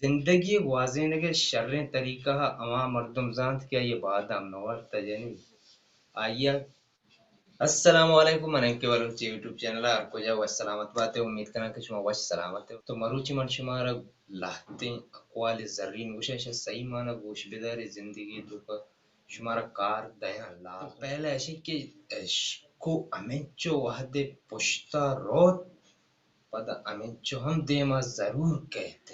زندگی ءِ گوازینگ ءِ شریں طریقہ ءَ ہما مردم زانت کہ آئی ءَ بادا ہم نہ ورتہ، یعنی آئی ءَ۔ السلام علیکم، من اینکے بلوچ یوٹیوب چینل ءَ ہر کجا وش سلامت بات ئے، امید کناں کہ شما وش سلامت ئے۔ تو مروچی من شمارا لہتیں اقوال زرین گوشاں، ایشاں صحیح معنی گوش بدارے، زندگی ءِ توکا شمارا کار دیاں لاپ۔ پہلا ایشی کہ شکو ہمینچو وہدے پشتا روت، پدا ہمینچو ہم دیما ضرور کئیت۔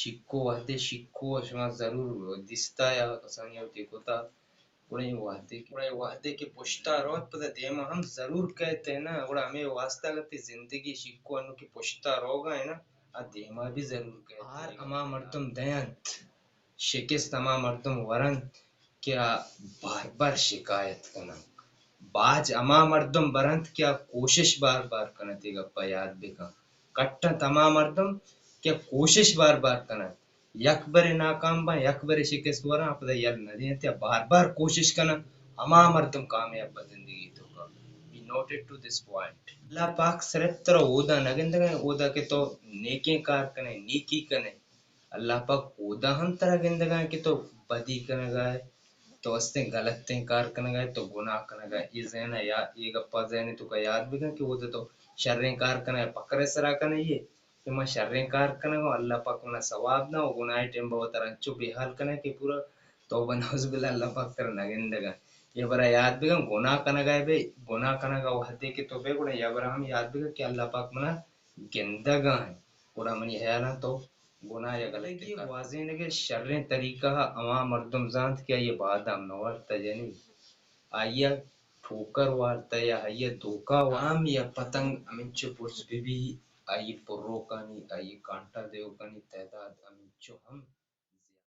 شکو وہدے شکو ءَ شما ضرور دیستا یا کسانی وتی کتا، گڑا اے وہدے کہ، گڑا اے وہدے کہ پشتا روت، پدا دیما ہم ضرور کئیت نا، گڑا ہمے واسطہ اگاں تئی زندگی شکو انو کہ پشتا روگا ہے نا، آ دیما بھی ضرور کئیت۔ ہار ہما مردم دینت، شکست ہما مردم ورنت کہ آ بار بار شکایت کننت۔ باج ہما مردم برنت کہ آ کوشش بار بار کننت، اے گپا یاد بکن۔ کٹ انت ہما مردم کہ کوشش بار بار کننت، یک برے ناکام باں، یک برے شکست وراں، پدا یل نہ دینت یا بار بار کوشش کننت، ہما مردم کامیاب باں زندگی توکا۔ Be noted to this point۔ اللہ پاک صرف ترا اودا نہ گندگا، اودا کہ تو نیکیں کار کنے، نیکی کنے، اللہ پاک اودا ہم ترا گندگا کہ تو بدی کنگا ئے، تو استیں غلطیں کار کنگا ئے، تو گناہ کنگا ئے۔ اے ذہن ءَ یا-، اے گپا ذہن ءِ توکا یاد بکن کہ اودا تو شریں کار کنگا ئے، پکر ءِ سرا کنگا ئے کہ من شریں کار کنگا آں، اللہ پاک منا ثواب داں، و گناہ ءِ ٹیم با وترا انچو بے حال کنگا ئے کہ پورا توبہ نعوذ باللہ، اللہ پاک ترا نہ گندگا۔ اے برا یاد بکن، گناہ کنگا ئے بے، گناہ کنگا وہدے کہ تو بے، گڑا اے برا ہم یاد بکن کہ اللہ پاک منا گندگا ایں، گڑا منی ہیالاں تو گناہ یا غلطیں کار۔ گوازینگ ءِ شریں طریقہ ءَ ہما مردم زانت کہ آئی ءَ بادا ہم نہ ورتہ، یعنی آئی ءَ ٹھوکر وارتہ یا آئی ءَ دھوکہ وارتہ۔ عام یا پتنگ ہمینچو برز بہ بی، آئی ءِ پروکانی، آئی ءِ کانٹا دیوکانی تعداد ہمینچو ہم